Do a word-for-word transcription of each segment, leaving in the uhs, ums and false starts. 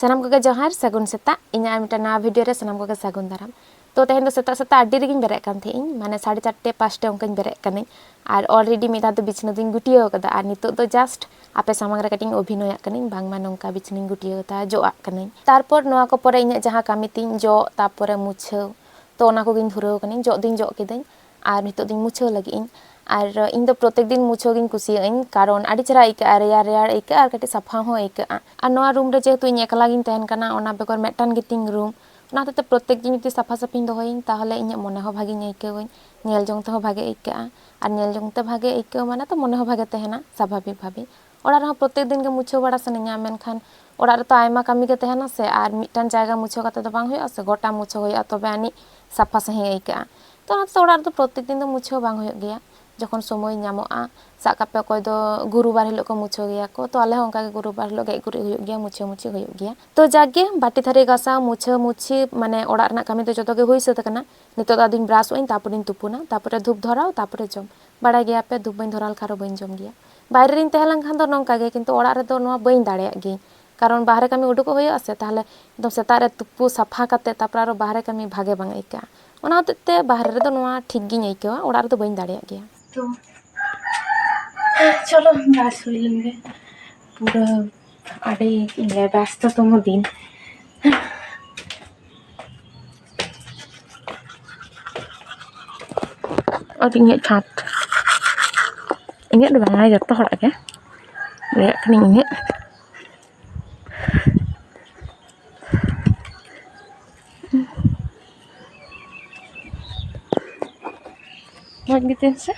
ᱥᱟᱱᱟᱢ ᱠᱚᱜᱮ ᱡᱚᱦᱟᱨ, ᱥᱟᱹᱜᱩᱱ ᱥᱮᱛᱟᱜ᱾ ᱤᱧᱟᱹᱜ ᱟᱨ ᱢᱤᱫᱴᱟᱝ ᱱᱟᱣᱟ video ᱨᱮ ᱥᱟᱱᱟᱢ ᱠᱚᱜᱮ ᱥᱟᱹᱜᱩᱱ ᱫᱟᱨᱟᱢ᱾ ᱛᱚ ᱛᱮᱦᱮᱧ ᱫᱚ ᱥᱮᱛᱟᱜ ᱥᱮᱛᱟᱜ ᱟᱹᱰᱤ ᱨᱮᱜᱮᱧ ᱵᱮᱨᱮᱫ ᱠᱟᱱ ᱛᱟᱦᱮᱸᱜ ᱤᱧ, ᱢᱟᱱᱮ ᱥᱟᱲᱮ ᱪᱟᱨᱴᱮ ᱯᱟᱸᱪᱴᱮ ᱚᱱᱠᱟᱧ ᱵᱮᱨᱮᱫ ᱠᱟᱹᱱᱟᱹᱧ᱾ ᱟᱨ already ᱢᱤᱫ ᱫᱷᱟᱣ ᱫᱚ ᱵᱤᱪᱷᱱᱟᱹ ᱫᱚᱧ ᱜᱩᱴᱭᱟᱹᱣ ᱠᱟᱫᱟ, ᱟᱨ ᱱᱤᱛᱚᱜ ᱫᱚ just ᱟᱯᱮ ᱥᱟᱢᱟᱝ ᱨᱮ ᱠᱟᱹᱴᱤᱡ ᱤᱧ ᱚᱵᱷᱤᱱᱚᱭᱟᱜ ᱠᱟᱹᱱᱟᱹᱧ, ᱵᱟᱝᱢᱟ ᱱᱚᱝᱠᱟ ᱵᱤᱪᱷᱱᱟᱹᱧ ᱜᱩᱴᱭᱟᱹᱣ ᱠᱟᱫᱟ, ᱡᱚᱜ ᱟᱜ ᱠᱟᱹᱱᱟᱹᱧ᱾ ᱛᱟᱨᱯᱚᱨ ᱱᱚᱣᱟ ᱠᱚ ᱯᱚᱨᱮ ᱤᱧᱟᱹᱜ ᱡᱟᱦᱟᱸ ᱠᱟᱹᱢᱤ ᱛᱤᱧ, ᱡᱚᱜ, ᱛᱟᱨᱯᱚᱨᱮ ᱢᱩᱪᱷᱟᱹᱣ, ᱛᱚ ᱚᱱᱟ ᱠᱚᱜᱮᱧ ᱫᱷᱩᱨᱟᱹᱣ ᱠᱟᱹᱱᱟᱹᱧ, ᱡᱚᱜ ᱫᱚᱧ ᱡᱚᱜ ᱠᱤᱫᱟᱹᱧ᱾ ᱟᱨ ᱱᱤᱛᱚᱜ ᱫᱚᱧ ᱢᱩᱪᱷᱟᱹᱣ ᱞᱟᱹᱜᱤᱫ ᱤᱧ᱾ ᱟᱨ ᱤᱧ ᱫᱚ ᱯᱨᱚᱛᱮᱠ ᱫᱤᱱ ᱢᱩᱪᱷᱟᱹᱣ ᱜᱤᱧ ᱠᱩᱥᱤᱭᱟᱜ ᱟᱹᱧ, ᱠᱟᱨᱚᱱ ᱟᱹᱰᱤ ᱪᱮᱦᱨᱟ ᱟᱹᱭᱠᱟᱹᱜᱼᱟ, ᱨᱮᱭᱟᱲ ᱨᱮᱭᱟᱲ ᱟᱹᱭᱠᱟᱹᱜᱼᱟ ᱟᱨ ᱠᱟᱹᱴᱤᱡ ᱥᱟᱯᱷᱟ ᱦᱚᱸ ᱟᱹᱭᱠᱟᱹᱜᱼᱟ᱾ ᱟᱨ ᱱᱚᱣᱟ room ᱨᱮ ᱡᱮᱦᱮᱛᱩ ᱤᱧ ᱮᱠᱞᱟ ᱜᱤᱧ ᱛᱟᱦᱮᱱ ᱠᱟᱱᱟ, ᱚᱱᱟ ᱵᱮᱜᱚᱨ ᱢᱤᱫᱴᱟᱝ ᱜᱮᱛᱤᱧ room, ᱚᱱᱟ ᱦᱚᱛᱮᱡ ᱛᱮ ᱯᱨᱚᱛᱮᱠ ᱫᱤᱱ ᱡᱩᱫᱤ ᱥᱟᱯᱷᱟ ᱥᱟᱹᱯᱷᱤᱧ ᱫᱚᱦᱚᱭᱟᱹᱧ, ᱛᱟᱦᱚᱞᱮ ᱤᱧᱟᱹᱜ ᱢᱚᱱᱮ ᱦᱚᱸ ᱵᱷᱟᱜᱮᱧ ᱟᱹᱭᱠᱟᱹᱣᱟᱹᱧ, ᱧᱮᱞ ᱡᱚᱝ ᱛᱮᱦᱚᱸ ᱵᱷᱟᱜᱮ ᱟᱹᱭᱠᱟᱹᱜᱼᱟ᱾ ᱟᱨ ᱧᱮᱞ ᱡᱚᱝ ᱛᱮ ᱵᱷᱟᱜᱮ ᱟᱹᱭᱠᱟᱹᱣ ᱢᱟᱱᱮ ᱛᱚ ᱢᱚᱱᱮ ᱦᱚᱸ ᱵᱷᱟᱜᱮ ᱛᱟᱦᱮᱱᱟ ᱥᱟᱵᱷᱟᱵᱤᱠ ᱵᱷᱟᱵᱮ᱾ ᱚᱲᱟᱜ ᱨᱮᱦᱚᱸ ᱯᱨᱚᱛᱮᱠ ᱫᱤᱱ ᱜᱮ ᱢᱩᱪᱷᱟᱹᱣ ᱵᱟᱲᱟ ᱥᱟᱱᱟᱧᱟ, ᱢᱮᱱᱠᱷᱟᱱ ᱚᱲᱟᱜ ᱨᱮᱛᱚ ᱟᱭᱢᱟ ᱠᱟᱹᱢᱤ ᱜᱮ ᱛᱟᱦᱮᱱᱟ ᱥᱮ, ᱟᱨ ᱢᱤᱫᱴᱟᱝ ᱡᱟᱭᱜᱟ ᱢᱩᱪᱷᱟᱹᱣ ᱠᱟᱛᱮ ᱫᱚ ᱵᱟᱝ ᱦᱩᱭᱩᱜᱼᱟ ᱥᱮ, ᱜᱚᱴᱟ ᱢᱩᱪᱷᱟᱹᱣ ᱦᱩᱭᱩᱜᱼᱟ, ᱛᱚᱵᱮ ᱟᱹᱱᱤᱡ ᱥᱟᱯᱷᱟ ᱥᱟᱺᱦᱤᱡ ᱟᱹᱭᱠᱟᱹᱜᱼᱟ᱾ ᱛᱚ ᱚᱱᱟᱛᱮ ᱚᱲᱟᱜ ᱨᱮᱫᱚ ᱯᱨᱚᱛᱮᱠ ᱫᱤᱱ ᱫᱚ ᱢᱩᱪᱷᱟᱹᱣ ᱵᱟᱝ ᱦᱩᱭᱩᱜ ᱜᱮᱭᱟ, ᱡᱚᱠᱷᱚᱱ ᱥᱚᱢᱚᱭ ᱧᱟᱢᱚᱜᱼᱟ᱾ ᱥᱟᱵ ᱠᱟᱜ ᱯᱮ, ᱚᱠᱚᱭ ᱫᱚ ᱜᱩᱨᱩᱵᱟᱨ ᱦᱤᱞᱳᱜ ᱠᱚ ᱢᱩᱪᱷᱟᱹᱣ ᱜᱮᱭᱟ ᱠᱚ, ᱛᱚ ᱟᱞᱮ ᱦᱚᱸ ᱚᱱᱠᱟ ᱜᱮ ᱜᱩᱨᱩᱵᱟᱨ ᱦᱤᱞᱳᱜ ᱜᱮᱡ ᱜᱩᱨᱤᱡ ᱦᱩᱭᱩᱜ ᱜᱮᱭᱟ, ᱢᱩᱪᱷᱟᱹᱣ ᱢᱩᱪᱷᱤ ᱦᱩᱭᱩᱜ ᱜᱮᱭᱟ᱾ ᱛᱚ ᱡᱟᱠ ᱜᱮ, ᱵᱟᱹᱴᱤ ᱛᱷᱟᱹᱨᱤ ᱜᱟᱥᱟᱣ, ᱢᱩᱪᱷᱟᱹ ᱢᱩᱪᱷᱤ, ᱢᱟᱱᱮ ᱚᱲᱟᱜ ᱨᱮᱱᱟᱜ ᱠᱟᱹᱢᱤ ᱫᱚ ᱡᱚᱛᱚ ᱜᱮ ᱦᱩᱭ ᱥᱟᱹᱛ ᱟᱠᱟᱱᱟ᱾ ᱱᱤᱛᱚᱜ ᱫᱚ ᱟᱫᱚᱧ brush ᱚᱜ ᱟᱹᱧ, ᱛᱟᱨᱯᱚᱨᱮᱧ ᱛᱩᱯᱩᱱᱟ, ᱛᱟᱨᱯᱚᱨᱮ ᱫᱷᱩᱯ ᱫᱷᱚᱨᱟᱣ, ᱛᱟᱨᱯᱚᱨᱮ ᱡᱚᱢ᱾ ᱵᱟᱲᱟᱭ ᱜᱮᱭᱟᱯᱮ, ᱫᱷᱩᱯ ᱵᱟᱹᱧ ᱫᱷᱚᱨᱟᱣ ᱞᱮᱠᱷᱟᱱ ᱟᱨᱚ ᱵᱟᱹᱧ ᱡᱚᱢ ᱜᱮᱭᱟ᱾ ᱵᱟᱭᱨᱮ ᱨᱤᱧ ᱛᱟᱦᱮᱸ ᱞᱮᱱᱠᱷᱟᱱ ᱫᱚ ᱱᱚᱝᱠᱟ ᱜᱮ, ᱠᱤᱱᱛᱩ ᱚᱲᱟᱜ ᱨᱮᱫᱚ ᱱᱚᱣᱟ ᱵᱟᱹᱧ ᱫᱟᱲᱮᱭᱟᱜ ᱜᱤᱭᱟᱹᱧ, ᱠᱟᱨᱚᱱ ᱵᱟᱦᱨᱮ ᱠᱟᱹᱢᱤ ᱩᱰᱩᱠᱚᱜ ᱦᱩᱭᱩᱜᱼᱟ ᱥᱮ, ᱛᱟᱦᱚᱞᱮ ᱮᱠᱫᱚᱢ ᱥᱮᱛᱟᱜ ᱨᱮ ᱛᱩᱯᱩ ᱥᱟᱯᱷᱟ ᱠᱟᱛᱮ ᱛᱟᱨᱯᱚᱨᱮ ᱟᱨᱚ ᱵᱟᱦᱨᱮ ᱠᱟᱹᱢᱤ ᱵᱷᱟᱜᱮ ᱵᱟᱝ ᱟᱹᱭᱠᱟᱹᱜᱼᱟ᱾ ᱚᱱᱟ ᱦᱚᱛᱮᱡ ᱛᱮ ᱵᱟᱦᱨᱮ ᱨᱮᱫᱚ ᱱᱚᱣᱟ ᱴᱷᱤᱠ ᱜᱤᱧ ᱟᱹᱭᱠᱟᱹᱣᱟ, ᱚᱲᱟᱜ ᱨᱮᱫᱚ ᱵᱟᱹᱧ ᱫᱟᱲᱮᱭᱟᱜ ᱜᱮᱭᱟ᱾ ᱛᱚ ᱪᱚᱞᱚ, brush ᱦᱩᱭ ᱞᱮᱱ ᱜᱮ᱾ ᱯᱩᱨᱟᱹ ᱟᱹᱰᱤ ᱵᱮᱥᱛᱚ ᱛᱚᱢᱚ ᱫᱤᱱ᱾ ᱟᱨ ᱤᱧᱟᱹᱜ ᱪᱷᱟᱸᱫᱽ, ᱤᱧᱟᱹᱜ ᱫᱚ ᱵᱟᱝᱟ, ᱡᱚᱛᱚ ᱦᱚᱲᱟᱜ ᱜᱮ ᱞᱟᱹᱭᱟᱜ ᱠᱟᱹᱱᱟᱹᱧ ᱤᱧᱟᱹᱜ᱾ ᱢᱚᱡᱽ ᱜᱮ ᱛᱟᱦᱮᱱ ᱥᱮ᱾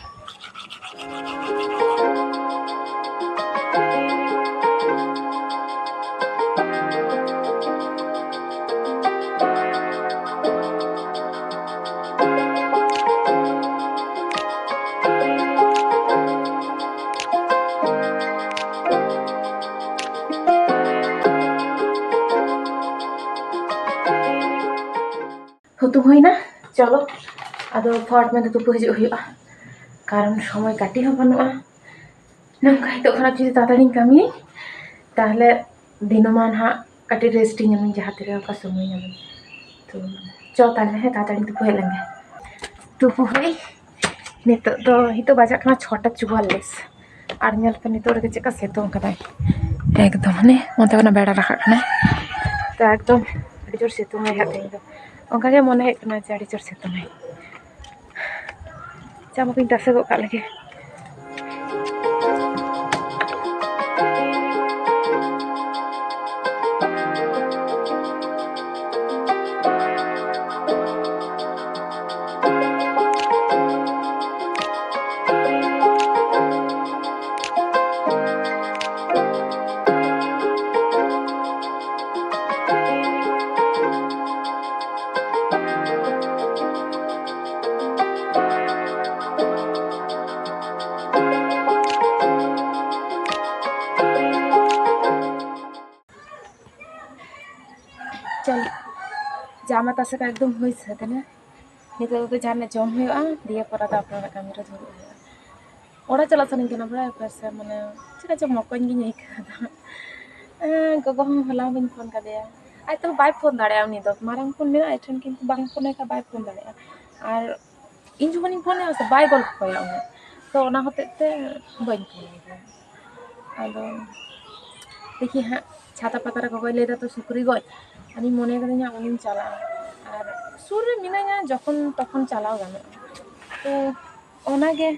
ᱦᱩᱛᱩᱢ ᱦᱩᱭᱱᱟ, ᱪᱚᱞᱚ ᱟᱫᱚ ᱯᱷᱚᱴ ᱢᱮᱱᱛᱮ ᱛᱩᱯᱩ ᱦᱤᱡᱩᱜ ᱦᱩᱭᱩᱜᱼᱟ, ᱠᱟᱨᱚᱱ ᱥᱚᱢᱚᱭ ᱠᱟᱹᱴᱤᱡ ᱦᱚᱸ ᱵᱟᱹᱱᱩᱜᱼᱟ᱾ ᱱᱚᱝᱠᱟ ᱱᱤᱛᱚᱜ ᱠᱷᱚᱱᱟᱜ ᱡᱩᱫᱤ ᱛᱟᱲᱟᱛᱟᱲᱤᱧ ᱠᱟᱹᱢᱤᱭᱟᱹᱧ, ᱛᱟᱦᱞᱮ ᱫᱤᱱᱚᱢᱟᱱ ᱦᱟᱸᱜ ᱟᱹᱰᱤ ᱨᱮᱥᱴ ᱤᱧ ᱧᱟᱢᱟᱹᱧ ᱡᱟᱦᱟᱸ ᱛᱤᱨᱮ ᱚᱱᱠᱟ ᱥᱚᱢᱚᱭ ᱧᱟᱢᱟᱹᱧ᱾ ᱛᱚ ᱪᱚ ᱛᱟᱦᱞᱮ, ᱦᱮᱸ, ᱛᱟᱲᱟᱛᱟᱲᱤ ᱛᱩᱯᱩ ᱦᱮᱡ ᱞᱮᱱ ᱜᱮ᱾ ᱛᱩᱯᱩ ᱦᱩᱭ ᱱᱤᱛᱚᱜ ᱫᱚ, ᱱᱤᱛᱚᱜ ᱵᱟᱡᱟᱜ ᱠᱟᱱᱟ ᱪᱷᱚᱴᱟ ᱪᱩᱣᱟᱞᱞᱤᱥ᱾ ᱟᱨ ᱧᱮᱞ ᱯᱮ ᱱᱤᱛᱚᱜ ᱨᱮᱜᱮ ᱪᱮᱫᱠᱟ ᱥᱤᱛᱩᱝ ᱠᱟᱫᱟᱭ ᱮᱠᱫᱚᱢ, ᱦᱟᱱᱮ ᱚᱱᱛᱮ ᱠᱷᱚᱱᱟᱜ ᱵᱮᱲᱟ ᱨᱟᱠᱟᱵ ᱠᱟᱱᱟᱭ᱾ ᱛᱚ ᱮᱠᱫᱚᱢ ᱟᱹᱰᱤ ᱡᱳᱨ ᱥᱤᱛᱩᱝ ᱟᱭ ᱦᱟᱸᱜ ᱛᱮᱦᱮᱧ ᱫᱚ᱾ ᱚᱱᱠᱟᱜᱮ ᱢᱚᱱᱮ ᱦᱩᱭᱩᱜ ᱠᱟᱱᱟ ᱡᱮ ᱟᱹᱰᱤ ᱡᱳᱨ ᱥᱤᱛᱩᱝ ᱟᱭ᱾ ᱪᱟ ᱢᱟᱠᱚᱧ ᱛᱟᱥᱮ ᱜᱚᱫ ᱠᱟᱜ ᱞᱮᱜᱮ᱾ ᱪᱚᱞ, ᱡᱟᱢᱟ ᱛᱟᱥᱮ ᱠᱚ ᱮᱠᱫᱚᱢ ᱦᱩᱭ ᱥᱟᱹᱛ ᱮᱱᱟ᱾ ᱱᱤᱛᱚᱜ ᱫᱚ ᱡᱟᱦᱟᱱᱟᱜ ᱡᱚᱢ ᱦᱩᱭᱩᱜᱼᱟ, ᱫᱤᱭᱮ ᱯᱚᱨᱮ ᱫᱚ ᱟᱯᱱᱟᱨᱟᱜ ᱠᱟᱹᱢᱤ ᱨᱮ ᱫᱷᱩᱨᱟᱹᱜ ᱦᱩᱭᱩᱜᱼᱟ᱾ ᱚᱲᱟᱜ ᱪᱟᱞᱟᱜ ᱥᱟᱱᱟᱧ ᱠᱟᱱᱟ, ᱵᱟᱲᱟᱭ ᱯᱮ ᱥᱮ, ᱢᱟᱱᱮ ᱪᱮᱫ ᱠᱟ ᱪᱚ ᱢᱚᱠᱚᱧ ᱜᱤᱧ ᱟᱹᱭᱠᱟᱹᱣ ᱮᱫᱟ᱾ ᱮᱸ, ᱜᱚᱜᱚ ᱦᱚᱸ ᱦᱚᱞᱟ ᱦᱚᱸ ᱵᱟᱹᱧ ᱯᱷᱳᱱ ᱠᱟᱫᱮᱭᱟ, ᱟᱡ ᱛᱮᱦᱚᱸ ᱵᱟᱭ ᱯᱷᱳᱱ ᱫᱟᱲᱮᱭᱟᱜᱼᱟ᱾ ᱩᱱᱤ ᱫᱚ ᱢᱟᱨᱟᱝ ᱯᱷᱳᱱ ᱢᱮᱱᱟᱜᱼᱟ ᱟᱡ ᱴᱷᱮᱱ, ᱠᱤᱱᱛᱩ ᱵᱟᱝ ᱯᱷᱳᱱ ᱟᱭ ᱠᱷᱟᱱ ᱵᱟᱭ ᱯᱷᱳᱱ ᱫᱟᱲᱮᱭᱟᱜᱼᱟ᱾ ᱟᱨ ᱤᱧ ᱡᱚᱠᱷᱚᱱᱤᱧ ᱯᱷᱳᱱ ᱟᱭᱟ ᱥᱮ, ᱵᱟᱭ ᱜᱚᱞᱯᱷᱚᱭᱟ ᱩᱱᱟᱹᱜ, ᱛᱚ ᱚᱱᱟ ᱦᱚᱛᱮᱡ ᱛᱮ ᱵᱟᱹᱧ ᱯᱷᱳᱱ ᱟᱭ ᱠᱟᱱᱟ᱾ ᱟᱫᱚ ᱫᱮᱠᱷᱤ ᱦᱟᱸᱜ, ᱪᱷᱟᱛᱟ ᱯᱟᱛᱟ ᱨᱮ ᱜᱚᱜᱚᱭ ᱞᱟᱹᱭ ᱫᱟ ᱛᱚ ᱥᱩᱠᱨᱤ ᱜᱚᱡ, ᱟᱫᱚᱧ ᱢᱚᱱᱮ ᱠᱟᱫᱟᱹᱧ ᱦᱟᱸᱜ ᱩᱱᱤᱧ ᱪᱟᱞᱟᱜᱼᱟ, ᱟᱨ ᱥᱩᱨ ᱨᱮ ᱢᱤᱱᱟᱹᱧᱟ, ᱡᱚᱠᱷᱚᱱ ᱛᱚᱠᱷᱚᱱ ᱪᱟᱞᱟᱣ ᱜᱟᱱᱚᱜᱼᱟ᱾ ᱛᱚ ᱚᱱᱟᱜᱮ᱾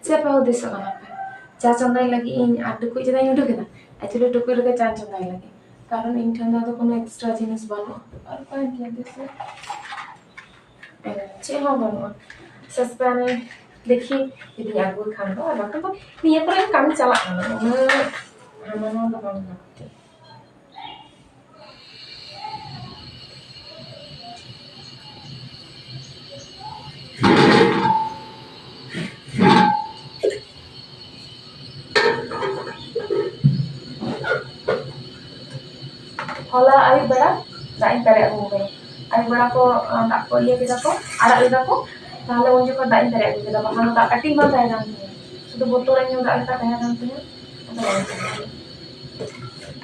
ᱪᱮᱫ ᱯᱮ ᱦᱩᱫᱤᱥᱚᱜ ᱠᱟᱱᱟ ᱯᱮ? ᱪᱟ ᱪᱚᱸᱫᱟᱭ ᱞᱟᱹᱜᱤᱫ ᱤᱧ ᱟᱨ ᱴᱩᱠᱩᱡ ᱪᱚᱸᱫᱟᱧ ᱩᱰᱩᱠ ᱮᱫᱟ᱾ Actually ᱴᱩᱠᱩᱡ ᱨᱮᱜᱮ ᱪᱟ ᱪᱚᱸᱫᱟᱭ ᱞᱟᱹᱜᱤᱫ, ᱠᱟᱨᱚᱱ ᱤᱧ ᱴᱷᱮᱱ ᱫᱚ ᱟᱫᱚ ᱠᱳᱱᱳ extra ᱡᱤᱱᱤᱥ ᱵᱟᱹᱱᱩᱜᱼᱟ᱾ ᱟᱨ ᱚᱠᱟᱭᱮᱱ ᱛᱤᱧᱟ ᱫᱮᱥᱤ? ᱪᱮᱫ ᱦᱚᱸ ᱵᱟᱹᱱᱩᱜᱼᱟ᱾ ᱥᱚᱥᱯᱮᱱ ᱫᱮᱠᱷᱤ ᱡᱩᱫᱤᱧ ᱟᱹᱜᱩᱭ ᱠᱷᱟᱱ ᱫᱚ, ᱟᱨ ᱵᱟᱠᱷᱟᱱ ᱫᱚ ᱱᱤᱭᱟᱹ ᱠᱚᱨᱮ ᱠᱟᱹᱢᱤ ᱪᱟᱞᱟᱜ ᱠᱟᱱᱟ, ᱩᱱᱟᱹᱜ ᱦᱟᱱᱟ ᱱᱟᱣᱟ ᱫᱚ ᱵᱟᱝ ᱞᱟᱹᱠᱛᱤ᱾ ᱦᱚᱞᱟ ᱟᱹᱭᱩᱵ ᱵᱮᱲᱟ ᱫᱟᱜ ᱤᱧ ᱯᱮᱨᱮᱡ ᱟᱹᱜᱩ ᱠᱟᱫᱟ᱾ ᱟᱹᱭᱩᱵ ᱵᱮᱲᱟ ᱠᱚ, ᱟᱸ, ᱫᱟᱜ ᱠᱚ ᱤᱭᱟᱹ ᱠᱮᱫᱟ ᱠᱚ, ᱟᱲᱟᱜ ᱞᱮᱫᱟ ᱠᱚ, ᱛᱟᱦᱞᱮ ᱩᱱ ᱡᱚᱠᱷᱚᱱ ᱫᱟᱜ ᱤᱧ ᱯᱮᱨᱮᱡ ᱟᱹᱜᱩ ᱠᱮᱫᱟ, ᱵᱟᱠᱷᱟᱱ ᱫᱚ ᱫᱟᱜ ᱠᱟᱹᱴᱤᱡ ᱵᱟᱝ ᱛᱟᱦᱮᱸ ᱠᱟᱱ ᱛᱤᱧᱟᱹ, ᱥᱩᱫᱷᱩ ᱵᱳᱛᱚᱞ ᱨᱮ ᱧᱩ ᱫᱟᱜ ᱞᱮᱠᱟ ᱛᱟᱦᱮᱸ ᱠᱟᱱ ᱛᱤᱧᱟᱹ᱾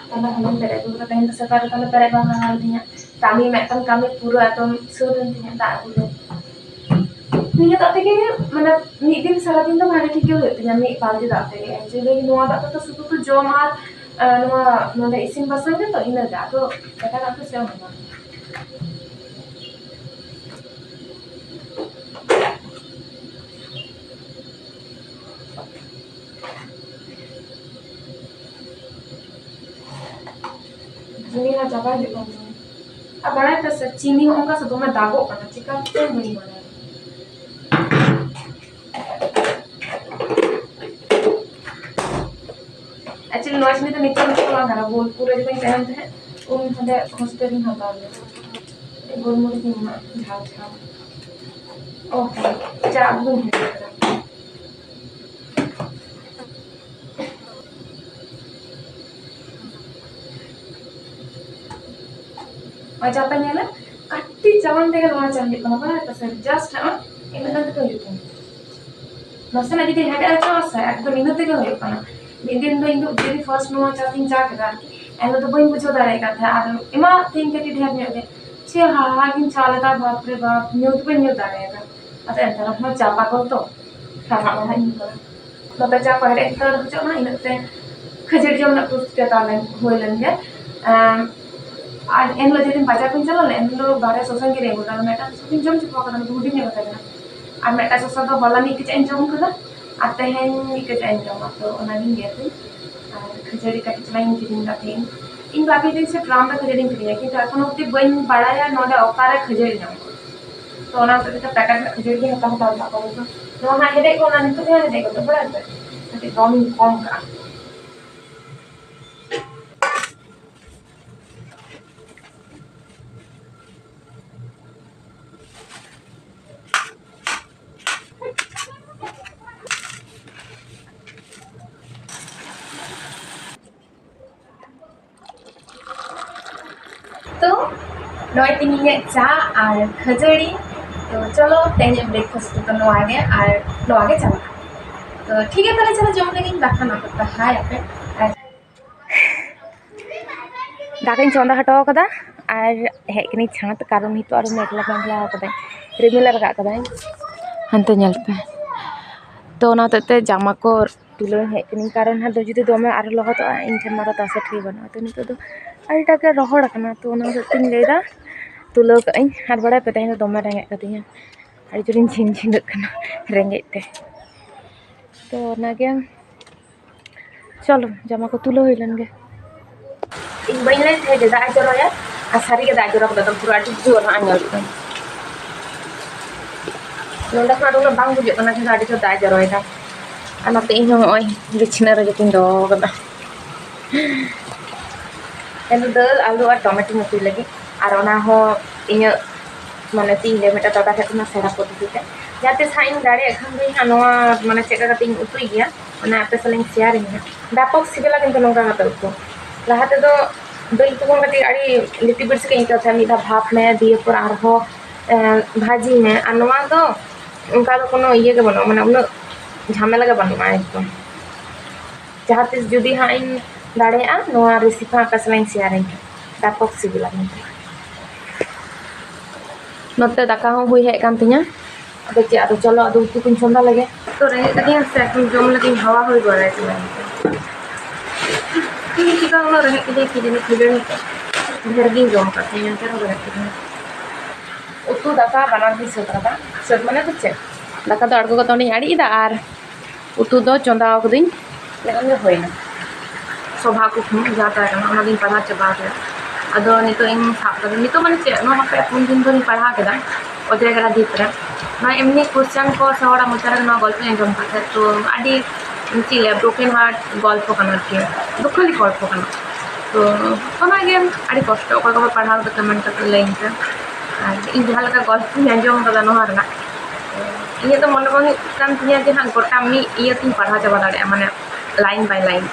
ᱛᱟᱦᱞᱮ ᱦᱚᱞᱚᱝ ᱯᱮᱨᱮᱡ ᱟᱹᱜᱩ ᱠᱟᱫᱟ, ᱛᱮᱦᱮᱧ ᱫᱚ ᱥᱮᱛᱟᱜ ᱨᱮ ᱛᱟᱦᱞᱮ ᱯᱮᱨᱮᱡ ᱵᱟᱝ ᱞᱟᱜᱟᱣ ᱞᱤᱧᱟ᱾ ᱠᱟᱹᱢᱤ ᱢᱤᱫᱴᱟᱝ ᱠᱟᱹᱢᱤ ᱯᱩᱨᱟᱹ ᱮᱠᱫᱚᱢ ᱥᱟᱹᱛ ᱮᱱ ᱛᱤᱧᱟ ᱫᱟᱜ ᱟᱹᱜᱩ ᱫᱚ᱾ ᱱᱤᱭᱟᱹ ᱫᱟᱜ ᱛᱮᱜᱮ ᱢᱟᱱᱮ ᱢᱤᱫ ᱫᱤᱱ ᱥᱟᱨᱟ ᱫᱤᱱ ᱫᱚ ᱵᱷᱟᱜᱮ ᱴᱷᱤᱠ ᱜᱮ ᱦᱩᱭᱩᱜ ᱛᱤᱧᱟ, ᱢᱤᱫ ᱵᱟᱞᱛᱤ ᱫᱟᱜ ᱛᱮᱜᱮ᱾ Actually ᱱᱚᱣᱟ ᱫᱟᱜ ᱛᱮᱫᱚ ᱥᱩᱫᱷᱩ ᱛᱚ ᱡᱚᱢ ᱟᱨ, ᱟᱨ ᱱᱚᱣᱟ ᱱᱚᱰᱮ ᱤᱥᱤᱱ ᱵᱟᱥᱟᱝ ᱜᱮᱛᱚ, ᱤᱱᱟᱹᱜᱮ, ᱟᱫᱚ ᱮᱴᱟᱜᱟᱜ ᱫᱚ ᱪᱮᱫ ᱦᱚᱸ ᱵᱟᱝ᱾ ᱪᱤᱱᱤ ᱦᱚᱸ ᱪᱟᱵᱟ ᱦᱤᱡᱩᱜ ᱠᱟᱱ ᱛᱤᱧᱟ᱾ ᱟᱨ ᱵᱟᱲᱟᱭ ᱯᱮ ᱥᱮ, ᱪᱤᱱᱤ ᱦᱚᱸ ᱚᱱᱠᱟ ᱥᱮ ᱫᱚᱢᱮ ᱫᱟᱜᱚᱜ ᱠᱟᱱᱟ, ᱪᱤᱠᱟᱹᱛᱮ ᱵᱟᱹᱧ ᱵᱟᱲᱟᱭᱟ᱾ Actually ᱱᱚᱣᱟ ᱪᱤᱱᱤ ᱫᱚ ᱱᱤᱛᱚᱜ ᱱᱤᱛᱚᱜ ᱫᱚ ᱵᱟᱝ ᱠᱟᱱᱟ, ᱵᱳᱞᱯᱩᱨ ᱨᱮ ᱡᱚᱠᱷᱚᱱ ᱛᱟᱦᱮᱱ ᱛᱟᱦᱮᱸᱫ, ᱩᱱ ᱦᱟᱸᱰᱮ ᱦᱳᱥᱴᱮᱞ ᱨᱤᱧ ᱦᱟᱛᱟᱣ ᱞᱮᱫᱟ᱾ ᱜᱳᱞᱢᱚᱨᱤᱪ ᱤᱧ ᱮᱢᱟᱜ ᱡᱷᱟᱞ ᱡᱷᱟᱞ᱾ ᱳ ᱦᱮᱸ, ᱪᱟ ᱟᱹᱜᱩ ᱫᱚᱧ ᱦᱤᱲᱤᱧ ᱠᱟᱫᱟ᱾ ᱱᱚᱜᱼᱚᱭ ᱪᱟ ᱯᱮ ᱧᱮᱞᱟ, ᱠᱟᱹᱴᱤᱡ ᱪᱟᱞᱟᱝ ᱛᱮᱜᱮ ᱱᱚᱣᱟ ᱪᱟ ᱦᱩᱭᱩᱜ ᱠᱟᱱᱟ, ᱵᱟᱲᱟᱭ ᱯᱮ ᱥᱮ? Just ᱱᱚᱜᱼᱚᱭ ᱤᱱᱟᱹᱜ ᱜᱟᱱ ᱛᱮᱜᱮ ᱦᱩᱭᱩᱜ ᱠᱟᱱᱟ᱾ ᱱᱟᱥᱮᱱᱟᱜ ᱡᱩᱫᱤ ᱦᱮᱰᱮᱡ ᱦᱚᱪᱚᱜᱼᱟ ᱥᱮ, ᱮᱠᱫᱚᱢ ᱤᱱᱟᱹ ᱛᱮᱜᱮ ᱦᱩᱭᱩᱜ ᱠᱟᱱᱟ᱾ ᱢᱤᱫ ᱫᱤᱱ ᱫᱚ ᱤᱧ ᱫᱚ ᱡᱩᱫᱤ first ᱱᱚᱣᱟ ᱪᱟ ᱛᱤᱧ ᱪᱟ ᱠᱮᱫᱟ ᱟᱨᱠᱤ, ᱮᱱᱦᱤᱞᱳᱜ ᱫᱚ ᱵᱟᱹᱧ ᱵᱩᱡᱷᱟᱹᱣ ᱫᱟᱲᱮᱭᱟᱜ ᱠᱟᱱ ᱛᱟᱦᱮᱸᱫ, ᱟᱨ ᱮᱢᱟᱜ ᱛᱤᱧ ᱠᱟᱹᱴᱤᱡ ᱰᱷᱮᱨ ᱧᱚᱜ ᱜᱮ, ᱪᱮᱫ ᱦᱟᱦᱟᱲᱟ ᱜᱤᱧ ᱪᱟ ᱞᱮᱫᱟ, ᱵᱟᱯ ᱨᱮ ᱵᱟᱯ, ᱧᱩ ᱫᱚ ᱵᱟᱹᱧ ᱧᱩ ᱫᱟᱲᱮᱭᱟᱫᱟ᱾ ᱟᱫᱚ ᱮᱱᱛᱮ ᱨᱮᱦᱚᱸ ᱪᱟ ᱯᱟᱜᱚᱞ ᱛᱚ, ᱦᱟᱲᱦᱟᱫ ᱦᱟᱲᱦᱟᱫ ᱤᱧ ᱧᱩ ᱠᱟᱫᱟ᱾ ᱱᱚᱛᱮ ᱪᱟ ᱠᱚ ᱦᱮᱰᱮᱡ ᱦᱟᱛᱟᱲ ᱦᱚᱪᱚᱜ ᱢᱟ, ᱤᱱᱟᱹᱜ ᱛᱮ ᱠᱷᱟᱹᱡᱟᱹᱲᱤ ᱡᱚᱢ ᱨᱮᱱᱟᱜ ᱯᱨᱚᱥᱛᱩᱛᱤ ᱦᱟᱛᱟᱣ ᱞᱮᱱ, ᱦᱩᱭ ᱞᱮᱱ ᱜᱮ᱾ ᱮᱸ, ᱟᱨ ᱮᱱᱦᱤᱞᱳᱜ ᱡᱮᱫᱤᱱ ᱵᱟᱡᱟᱨ ᱠᱚᱧ ᱪᱟᱞᱟᱣ ᱞᱮᱱᱟ, ᱮᱱᱦᱤᱞᱳᱜ ᱵᱟᱨᱭᱟ ᱥᱚᱥᱟᱧ ᱠᱤᱨᱤᱧ ᱟᱹᱜᱩ ᱞᱮᱫᱟ, ᱢᱤᱫᱴᱟᱝ ᱥᱚᱥᱟᱧ ᱡᱚᱢ ᱪᱟᱵᱟ ᱠᱟᱫᱟ, ᱦᱩᱰᱤᱧ ᱧᱚᱜ ᱛᱟᱦᱮᱸ ᱠᱟᱱᱟ, ᱟᱨ ᱢᱤᱫᱴᱟᱝ ᱥᱚᱥᱟ ᱫᱚ ᱦᱚᱞᱟ ᱢᱤᱫ ᱠᱮᱪᱟᱜ ᱤᱧ ᱡᱚᱢ ᱠᱟᱫᱟ, ᱟᱨ ᱛᱮᱦᱮᱧ ᱢᱤᱫ ᱠᱮᱪᱟᱜ ᱤᱧ ᱡᱚᱢᱟ, ᱛᱚ ᱚᱱᱟᱜᱤᱧ ᱜᱮᱫ ᱟᱹᱧ᱾ ᱟᱨ ᱠᱷᱟᱹᱡᱟᱹᱲᱤ ᱠᱟᱹᱴᱤᱡ ᱪᱟᱞᱟᱝ ᱤᱧ ᱠᱤᱨᱤᱧ ᱠᱟᱜ ᱛᱟᱦᱮᱸᱧ᱾ ᱤᱧ ᱵᱷᱟᱵᱤ ᱫᱟᱹᱧ ᱥᱮ ᱰᱨᱟᱢ ᱨᱮ ᱠᱷᱟᱹᱡᱟᱹᱲᱤᱧ ᱠᱤᱨᱤᱧᱟ, ᱠᱤᱱᱛᱩ ᱮᱠᱷᱚᱱ ᱚᱵᱫᱤ ᱵᱟᱹᱧ ᱵᱟᱲᱟᱭᱟ ᱱᱚᱰᱮ ᱚᱠᱟᱨᱮ ᱠᱷᱟᱹᱡᱟᱹᱲᱤ ᱧᱟᱢᱚᱜᱼᱟ᱾ ᱛᱚ ᱚᱱᱟ ᱦᱚᱛᱮᱡ ᱛᱮ ᱯᱮᱠᱮᱴ ᱨᱮᱱᱟᱜ ᱠᱷᱟᱹᱡᱟᱹᱲᱤ ᱜᱮ ᱦᱟᱛᱟᱣ ᱦᱟᱛᱟᱲ ᱠᱟᱜ ᱠᱚᱣᱟ᱾ ᱱᱚᱣᱟ ᱦᱟᱸᱜ ᱦᱮᱰᱮᱡ ᱜᱚᱫ ᱱᱟ, ᱱᱤᱛᱚᱜ ᱜᱮ ᱦᱟᱸᱜ ᱦᱮᱰᱮᱡ ᱜᱚᱫᱚᱜ, ᱵᱟᱲᱟᱭ ᱯᱮ? ᱠᱟᱹᱴᱤᱡ ᱫᱚᱢᱤᱧ ᱠᱚᱢ ᱠᱟᱜᱼᱟ᱾ ᱛᱚ ᱱᱚᱜᱼᱚᱭ ᱛᱤᱦᱤᱧᱟᱜ ᱪᱟ ᱟᱨ ᱠᱷᱟᱹᱡᱟᱹᱲᱤ᱾ ᱛᱚ ᱪᱚᱞᱚ, ᱛᱮᱦᱮᱧᱟᱜ breakfast ᱫᱚ ᱱᱚᱣᱟ ᱜᱮ, ᱟᱨ ᱱᱚᱣᱟ ᱜᱮ ᱪᱟᱞᱟᱜᱼᱟ᱾ ᱛᱚ ᱴᱷᱤᱠ ᱜᱮᱭᱟ, ᱛᱟᱦᱞᱮ ᱪᱚᱞᱚ ᱡᱚᱢ ᱞᱮᱜᱤᱧ, ᱵᱟᱠᱷᱟᱱ ᱚᱯᱮᱠᱠᱷᱟ ᱦᱟᱭ ᱟᱯᱮ᱾ ᱟᱨ ᱫᱟᱠᱟᱧ ᱪᱚᱸᱫᱟ ᱦᱚᱴᱚ ᱠᱟᱫᱟ ᱟᱨ ᱦᱮᱡ ᱠᱟᱹᱱᱟᱹᱧ ᱪᱷᱟᱸᱫᱽ, ᱠᱟᱨᱚᱱ ᱱᱤᱛᱚᱜ ᱟᱨᱚ ᱢᱮᱜᱷᱞᱟ ᱢᱮᱜᱷᱞᱟ ᱠᱟᱫᱟᱭ, ᱨᱤᱢᱤᱞ ᱨᱟᱠᱟᱵ ᱠᱟᱫᱟᱭ, ᱦᱟᱱᱛᱮ ᱧᱮᱞ ᱯᱮ᱾ ᱛᱚ ᱚᱱᱟ ᱦᱚᱛᱮᱡ ᱛᱮ ᱡᱟᱢᱟ ᱠᱚ ᱛᱩᱞᱟᱹᱣ ᱦᱮᱡ ᱠᱟᱹᱱᱟᱹᱧ, ᱠᱟᱨᱚᱱ ᱦᱟᱸᱜ ᱫᱚ ᱡᱩᱫᱤ ᱫᱚᱢᱮ ᱟᱨᱚ ᱞᱚᱦᱚᱫᱚᱜᱼᱟ, ᱤᱧ ᱴᱷᱮᱱ ᱢᱟ ᱟᱨᱚ ᱛᱟᱥᱮ ᱴᱷᱤᱠ ᱵᱟᱹᱱᱩᱜᱼᱟ᱾ ᱛᱚ ᱱᱤᱛᱚᱜ ᱫᱚ ᱟᱹᱰᱤᱴᱟ ᱜᱮ ᱨᱚᱦᱚᱲ ᱟᱠᱟᱱᱟ, ᱛᱚ ᱚᱱᱟ ᱦᱚᱛᱮᱡ ᱛᱮᱧ ᱞᱟᱹᱭᱫᱟ ᱛᱩᱞᱟᱹᱣ ᱠᱟᱜ ᱟᱹᱧ᱾ ᱟᱨ ᱵᱟᱲᱟᱭ ᱯᱮ, ᱛᱮᱦᱮᱧ ᱫᱚ ᱫᱚᱢᱮ ᱨᱮᱸᱜᱮᱡ ᱠᱟᱫᱤᱧᱟ, ᱟᱹᱰᱤ ᱡᱳᱨᱤᱧ ᱡᱷᱤᱱ ᱡᱷᱤᱱᱟᱹᱜ ᱠᱟᱱᱟ ᱨᱮᱸᱜᱮᱡ ᱛᱮ᱾ ᱛᱚ ᱚᱱᱟᱜᱮ, ᱪᱚᱞᱚ ᱡᱟᱢᱟ ᱠᱚ ᱛᱩᱞᱟᱹᱣ ᱦᱩᱭ ᱞᱮᱱ ᱜᱮ᱾ ᱤᱧ ᱵᱟᱹᱧ ᱞᱟᱹᱭ ᱛᱟᱦᱮᱸᱫ ᱡᱮ ᱫᱟᱜ ᱮ ᱡᱚᱨᱚᱭᱟ, ᱟᱨ ᱥᱟᱹᱨᱤ ᱜᱮ ᱫᱟᱜ ᱮ ᱡᱚᱨᱚ ᱠᱮᱫᱟ, ᱮᱠᱫᱚᱢ ᱯᱩᱨᱟᱹ ᱟᱹᱰᱤ ᱡᱳᱨ ᱦᱟᱸᱜ ᱧᱮᱞᱚᱜ ᱠᱟᱱᱟ᱾ ᱱᱚᱸᱰᱮ ᱠᱷᱚᱱᱟᱜ ᱫᱚ ᱩᱱᱟᱹᱜ ᱵᱟᱝ ᱵᱩᱡᱷᱟᱹᱜ ᱠᱟᱱᱟ, ᱠᱤᱱᱛᱩ ᱟᱹᱰᱤ ᱡᱳᱨ ᱫᱟᱜ ᱮ ᱡᱚᱨᱚᱭᱮᱫᱟ᱾ ᱟᱨ ᱱᱚᱛᱮ ᱤᱧ ᱦᱚᱸ ᱱᱚᱜᱼᱚᱭ ᱵᱤᱪᱷᱱᱟᱹ ᱨᱮ ᱡᱚᱛᱚᱧ ᱫᱚᱦᱚ ᱠᱟᱫᱟ᱾ ᱛᱮᱦᱮᱧ ᱫᱚ ᱫᱟᱹᱞ, ᱟᱹᱞᱩ ᱟᱨ ᱴᱚᱢᱮᱴᱳᱧ ᱩᱛᱩᱭ ᱞᱟᱹᱜᱤᱫ᱾ ᱟᱨ ᱚᱱᱟ ᱦᱚᱸ ᱤᱧᱟᱹᱜ, ᱢᱟᱱᱮ, ᱪᱮᱫ ᱤᱧ ᱞᱟᱹᱭᱟ, ᱢᱤᱫᱴᱟᱝ ᱫᱟᱫᱟ ᱴᱷᱮᱱ ᱠᱷᱚᱱᱟᱜ ᱥᱮᱬᱟ ᱯᱚᱫᱽᱫᱷᱚᱛᱤ ᱛᱮ᱾ ᱡᱟᱦᱟᱸ ᱛᱤᱥ ᱦᱟᱸᱜ ᱤᱧ ᱫᱟᱲᱮᱭᱟᱜ ᱠᱷᱟᱱ ᱫᱚ ᱤᱧ ᱦᱟᱸᱜ ᱱᱚᱣᱟ, ᱢᱟᱱᱮ, ᱪᱮᱫ ᱞᱮᱠᱟ ᱠᱟᱛᱮ ᱤᱧ ᱩᱛᱩᱭ ᱜᱮᱭᱟ, ᱚᱱᱟ ᱟᱯᱮ ᱥᱟᱞᱟᱜ ᱤᱧ ᱥᱮᱭᱟᱨᱤᱧ ᱦᱟᱸᱜ᱾ ᱵᱮᱯᱚᱠ ᱥᱤᱵᱤᱞᱟ ᱠᱤᱱᱛᱩ ᱱᱚᱝᱠᱟ ᱠᱟᱛᱮ ᱩᱛᱩ᱾ ᱞᱟᱦᱟ ᱛᱮᱫᱚ ᱫᱟᱹᱞ ᱩᱛᱩ ᱠᱷᱚᱱ ᱠᱟᱹᱴᱤᱡ ᱟᱹᱰᱤ ᱞᱤᱴᱤ ᱵᱤᱴᱤ ᱜᱮ ᱟᱹᱭᱠᱟᱹᱜ ᱛᱟᱦᱮᱸᱫ, ᱢᱤᱫ ᱫᱷᱟᱣ ᱵᱷᱟᱯ ᱢᱮ, ᱫᱤᱭᱮ ᱯᱚᱨ ᱟᱨᱦᱚᱸ, ᱮᱸ, ᱵᱷᱟᱹᱡᱤ ᱢᱮ᱾ ᱟᱨ ᱱᱚᱣᱟ ᱫᱚ ᱚᱱᱠᱟ ᱫᱚ ᱠᱳᱱᱳ ᱤᱭᱟᱹ ᱜᱮ ᱵᱟᱹᱱᱩᱜᱼᱟ, ᱢᱟᱱᱮ, ᱩᱱᱟᱹᱜ ᱡᱷᱟᱢᱮᱞᱟ ᱜᱮ ᱵᱟᱹᱱᱩᱜᱼᱟ ᱮᱠᱫᱚᱢ᱾ ᱡᱟᱦᱟᱸ ᱛᱤᱥ ᱡᱩᱫᱤ ᱦᱟᱸᱜ ᱤᱧ ᱫᱟᱲᱮᱭᱟᱜᱼᱟ, ᱱᱚᱣᱟ ᱨᱮᱥᱤᱯᱤ ᱦᱚᱸ ᱟᱯᱮ ᱥᱟᱞᱟᱜ ᱤᱧ ᱥᱮᱭᱟᱨᱤᱧ ᱦᱟᱸᱜ᱾ ᱵᱮᱯᱚᱠ ᱥᱤᱵᱤᱞᱟ ᱠᱤᱱᱛᱩ᱾ ᱱᱚᱛᱮ ᱫᱟᱠᱟ ᱦᱚᱸ ᱦᱩᱭ ᱦᱮᱡ ᱟᱠᱟᱱ ᱛᱤᱧᱟ᱾ ᱟᱫᱚ ᱪᱮᱫ, ᱟᱫᱚ ᱪᱚᱞᱚ, ᱟᱫᱚ ᱩᱛᱩ ᱠᱚᱧ ᱪᱚᱸᱫᱟ ᱞᱮᱜᱮ᱾ ᱛᱚ ᱨᱮᱸᱜᱮᱡ ᱠᱟᱹᱫᱤᱧᱟ ᱥᱮ, ᱮᱠᱫᱚᱢ ᱡᱚᱢ ᱞᱟᱹᱜᱤᱫ ᱦᱟᱣᱟ ᱦᱩᱭ ᱵᱟᱲᱟᱭ ᱠᱟᱱᱟ᱾ ᱪᱮᱫ ᱪᱤᱠᱟᱹ ᱩᱱᱟᱹᱜ ᱨᱮᱸᱜᱮᱡ ᱠᱮᱫᱤᱧᱟ, ᱠᱤ ᱡᱟᱹᱱᱤ, ᱠᱤ ᱡᱟᱹᱱᱤ ᱰᱷᱮᱨ ᱜᱤᱧ ᱡᱚᱢ ᱟᱠᱟᱫ ᱛᱤᱧᱟ, ᱮᱱᱛᱮ ᱨᱮᱦᱚᱸ ᱨᱮᱸᱜᱮᱡ ᱠᱮᱫᱤᱧᱟ᱾ ᱩᱛᱩ ᱫᱟᱠᱟ ᱵᱟᱱᱟᱨ ᱜᱤᱧ ᱥᱟᱹᱛ ᱠᱟᱫᱟ᱾ ᱥᱟᱹᱛ ᱢᱟᱱᱮ ᱫᱚ ᱪᱮᱫ, ᱫᱟᱠᱟ ᱫᱚ ᱟᱬᱜᱚ ᱠᱟᱛᱮ ᱚᱸᱰᱮᱧ ᱟᱲᱤᱡ ᱮᱫᱟ ᱟᱨ ᱩᱛᱩ ᱫᱚ ᱪᱚᱸᱫᱟ ᱟᱠᱟᱫᱟᱹᱧ, ᱞᱮᱠᱷᱟᱱ ᱜᱮ ᱦᱩᱭᱱᱟ᱾ ᱥᱚᱵᱷᱟ ᱠᱩᱠᱢᱩ ᱡᱟᱦᱟᱸ ᱛᱟᱦᱮᱸ ᱠᱟᱱᱟ, ᱚᱱᱟ ᱫᱚᱧ ᱯᱟᱲᱦᱟᱣ ᱪᱟᱵᱟ ᱠᱮᱫᱟ᱾ ᱟᱫᱚ ᱱᱤᱛᱚᱜ ᱤᱧ ᱥᱟᱵ ᱠᱟᱫᱟ, ᱱᱤᱛᱚᱜ ᱢᱟᱱᱮ ᱪᱮᱫ, ᱱᱚᱣᱟ ᱦᱟᱯᱮ ᱯᱩᱱ ᱫᱤᱱ ᱫᱚᱧ ᱯᱟᱲᱦᱟᱣ ᱠᱮᱫᱟ ᱚᱡᱚᱭ ᱜᱟᱰᱟ ᱫᱤᱯ ᱨᱮ᱾ ᱱᱚᱣᱟ ᱮᱢᱱᱤ ᱠᱚᱥᱪᱮᱱ ᱠᱚ ᱥᱮ ᱦᱚᱲᱟᱜ ᱢᱚᱪᱟ ᱨᱮ ᱱᱚᱣᱟ ᱜᱚᱞᱯᱚᱧ ᱟᱸᱡᱚᱢ ᱠᱟᱜ ᱛᱟᱦᱮᱸᱫ, ᱛᱚ ᱟᱹᱰᱤ, ᱪᱮᱫ ᱞᱟᱹᱭᱟ, ᱵᱨᱳᱠᱮᱱ ᱦᱟᱨᱴ ᱜᱚᱞᱯᱚ ᱠᱟᱱᱟ ᱟᱨᱠᱤ, ᱫᱩᱠᱷᱟᱹᱞᱤ ᱜᱚᱞᱯᱚ ᱠᱟᱱᱟ᱾ ᱛᱚ ᱚᱱᱟᱜᱮ ᱟᱹᱰᱤ ᱠᱚᱥᱴᱚ, ᱚᱠᱚᱭ ᱠᱚᱯᱮ ᱯᱟᱲᱦᱟᱣ ᱠᱟᱛᱮ ᱠᱚᱢᱮᱱᱴ ᱠᱟᱛᱮ ᱞᱟᱹᱭᱟᱹᱧ ᱯᱮ᱾ ᱟᱨ ᱤᱧ ᱡᱟᱦᱟᱸ ᱞᱮᱠᱟ ᱜᱚᱞᱯᱚᱧ ᱟᱸᱡᱚᱢ ᱠᱟᱫᱟ ᱱᱚᱣᱟ ᱨᱮᱱᱟᱜ, ᱤᱧᱟᱹᱜ ᱫᱚ ᱢᱚᱱᱮ ᱵᱟᱝ ᱦᱩᱭᱩᱜ ᱠᱟᱱ ᱛᱤᱧᱟᱹ ᱡᱮ ᱦᱟᱸᱜ ᱜᱚᱴᱟ ᱢᱤᱫ ᱤᱭᱟᱹ ᱛᱤᱧ ᱯᱟᱲᱦᱟᱣ ᱪᱟᱵᱟ ᱫᱟᱲᱮᱭᱟᱜᱼᱟ, ᱢᱟᱱᱮ ᱞᱟᱭᱤᱱ ᱵᱟᱭ ᱞᱟᱭᱤᱱ᱾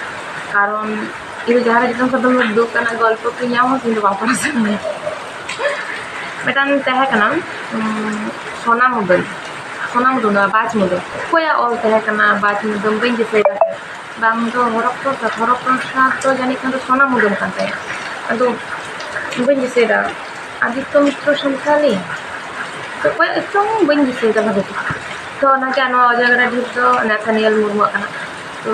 ᱠᱟᱨᱚᱱ ᱤᱧ ᱫᱚ ᱡᱟᱦᱟᱸ ᱨᱮ ᱡᱚᱛᱚ ᱠᱷᱚᱱ ᱫᱚᱢᱮ ᱫᱩᱠ ᱨᱮᱱᱟᱜ ᱜᱚᱞᱯᱚ ᱠᱚ ᱧᱟᱢᱟ, ᱤᱧ ᱫᱚ ᱵᱟᱝ ᱯᱟᱲᱦᱟᱣ ᱥᱟᱱᱟᱧᱟ᱾ ᱢᱤᱫᱴᱟᱝ ᱛᱟᱦᱮᱸ ᱠᱟᱱᱟ, ᱩᱸ, ᱥᱳᱱᱟ ᱢᱩᱫᱟᱹᱞ᱾ ᱥᱳᱱᱟ ᱢᱩᱫᱟᱹᱢ ᱫᱚ ᱵᱟᱝ, ᱵᱟᱡᱽ ᱢᱩᱫᱟᱹᱢ᱾ ᱚᱠᱚᱭᱟᱜ ᱚᱞ ᱛᱟᱦᱮᱸ ᱠᱟᱱᱟ ᱵᱟᱡᱽ ᱢᱩᱫᱟᱹᱢ? ᱵᱟᱹᱧ ᱫᱤᱥᱟᱹᱭᱮᱫᱟ᱾ ᱵᱟᱝ ᱫᱚ ᱦᱚᱨᱚ ᱯᱨᱚᱥᱟᱫᱽ, ᱦᱚᱨᱚ ᱯᱨᱚᱥᱟᱫᱽ ᱫᱚ ᱡᱟᱹᱱᱤᱡ ᱠᱷᱟᱱ ᱫᱚ ᱥᱳᱱᱟ ᱢᱩᱫᱟᱹᱢ ᱠᱟᱱ ᱛᱟᱭᱟ᱾ ᱟᱫᱚ ᱵᱟᱹᱧ ᱫᱤᱥᱟᱹᱭᱮᱫᱟ᱾ ᱟᱫᱤᱛᱛᱚ ᱢᱤᱛᱨᱚ ᱥᱟᱱᱛᱷᱟᱞᱤ? ᱛᱚ ᱚᱠᱚᱭᱟᱜ ᱪᱚᱝ ᱵᱟᱹᱧ ᱫᱤᱥᱟᱹᱭᱮᱫᱟ ᱵᱷᱟᱜᱮ ᱴᱷᱤᱠ᱾ ᱛᱚ ᱚᱱᱟᱜᱮ ᱱᱚᱣᱟ ᱚᱡᱚᱭ ᱜᱟᱰᱟ ᱰᱷᱤᱯ ᱫᱚ ᱱᱟᱛᱷᱟᱱᱤᱭᱮᱞ ᱢᱩᱨᱢᱩᱣᱟᱜ ᱠᱟᱱᱟ᱾ ᱛᱚ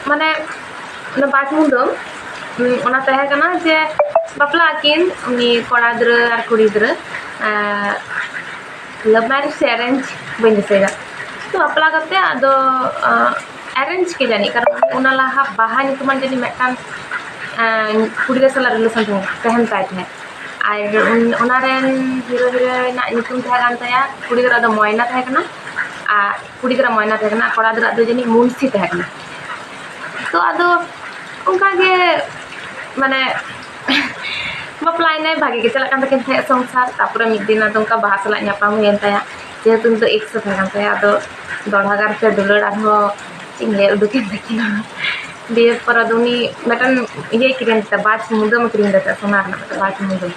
ᱢᱟᱱᱮ ᱚᱱᱟ ᱵᱟᱡᱽ ᱢᱩᱫᱟᱹᱢ, ᱩᱸ, ᱚᱱᱟ ᱛᱟᱦᱮᱸ ᱠᱟᱱᱟ ᱡᱮ ᱵᱟᱯᱞᱟᱜ ᱟᱹᱠᱤᱱ ᱩᱱᱤ ᱠᱚᱲᱟ ᱜᱤᱫᱽᱨᱟᱹ ᱟᱨ ᱠᱩᱲᱤ ᱜᱤᱫᱽᱨᱟᱹ, ᱮᱸ, love marriage ᱥᱮ arrange ᱵᱟᱹᱧ ᱫᱤᱥᱟᱹᱭᱮᱫᱟ᱾ ᱛᱚ ᱵᱟᱯᱞᱟ ᱠᱟᱛᱮ ᱟᱫᱚ, ᱟᱸ, arrange ᱜᱮ ᱡᱟᱹᱱᱤᱡ, ᱠᱟᱨᱚᱱ ᱚᱱᱟ ᱞᱟᱦᱟ ᱵᱟᱦᱟ ᱧᱩᱛᱩᱢᱟᱱ ᱡᱟᱹᱱᱤᱡ ᱢᱤᱫᱴᱟᱝ, ᱟᱸ, ᱠᱩᱲᱤ ᱜᱤᱫᱽᱨᱟᱹ ᱥᱟᱞᱟᱜ relation ᱛᱟᱦᱮᱸ, ᱛᱟᱦᱮᱱ ᱛᱟᱭ ᱛᱟᱦᱮᱸᱫ᱾ ᱟᱨ ᱩᱱ-, ᱚᱱᱟ ᱨᱮᱱ hero heroine ᱟᱜ ᱧᱩᱛᱩᱢ ᱛᱟᱦᱮᱸ ᱠᱟᱱ ᱛᱟᱭᱟ, ᱠᱩᱲᱤ ᱜᱤᱫᱽᱨᱟᱹ ᱫᱚ ᱢᱚᱭᱱᱟ ᱛᱟᱦᱮᱸ ᱠᱟᱱᱟ, ᱟᱨ ᱠᱩᱲᱤ ᱜᱤᱫᱽᱨᱟᱹ ᱢᱚᱭᱱᱟ ᱛᱟᱦᱮᱸ ᱠᱟᱱᱟ, ᱠᱚᱲᱟ ᱜᱤᱫᱽᱨᱟᱹ ᱫᱚ ᱡᱟᱹᱱᱤᱡ ᱢᱩᱱᱥᱤ ᱛᱟᱦᱮᱸ ᱠᱟᱱᱟ᱾ ᱛᱚ ᱟᱫᱚ ᱚᱱᱠᱟ ᱜᱮ ᱢᱟᱱᱮ ᱵᱟᱯᱞᱟᱭᱮᱱᱟᱭ, ᱵᱷᱟᱜᱮ ᱜᱮ ᱪᱟᱞᱟᱜ ᱠᱟᱱ ᱛᱟᱹᱠᱤᱱ ᱛᱟᱦᱮᱸᱫ ᱥᱚᱝᱥᱟᱨ᱾ ᱛᱟᱨᱯᱚᱨᱮ ᱢᱤᱫ ᱫᱤᱱ ᱟᱫᱚ ᱚᱱᱠᱟ ᱵᱟᱦᱟ ᱥᱟᱞᱟᱜ ᱧᱟᱯᱟᱢ ᱦᱩᱭᱮᱱ ᱛᱟᱭᱟ, ᱡᱮᱦᱮᱛᱩ ᱩᱱᱤ ᱫᱚ ex ᱮ ᱛᱟᱦᱮᱸ ᱠᱟᱱ ᱛᱟᱭᱟ᱾ ᱟᱫᱚ ᱫᱚᱲᱦᱟ ᱜᱟᱨ ᱥᱮ ᱫᱩᱞᱟᱹᱲ ᱟᱨᱦᱚᱸ ᱪᱮᱫ ᱤᱧ ᱞᱟᱹᱭᱟ, ᱩᱰᱩᱠᱮᱱ ᱛᱟᱹᱠᱤᱱᱟ᱾ ᱫᱤᱭᱮ ᱯᱚᱨ ᱟᱫᱚ ᱩᱱᱤ ᱢᱤᱫᱴᱟᱝ ᱤᱭᱟᱹᱭ ᱠᱤᱨᱤᱧ ᱞᱮᱫᱟ, ᱵᱟᱡᱽ ᱢᱩᱫᱟᱹᱢ ᱮ ᱠᱤᱨᱤᱧ ᱞᱮᱫᱟ, ᱥᱚᱱᱟ ᱨᱮᱱᱟᱜ ᱢᱤᱫᱴᱟᱝ ᱵᱟᱡᱽ ᱢᱩᱫᱟᱹᱢ᱾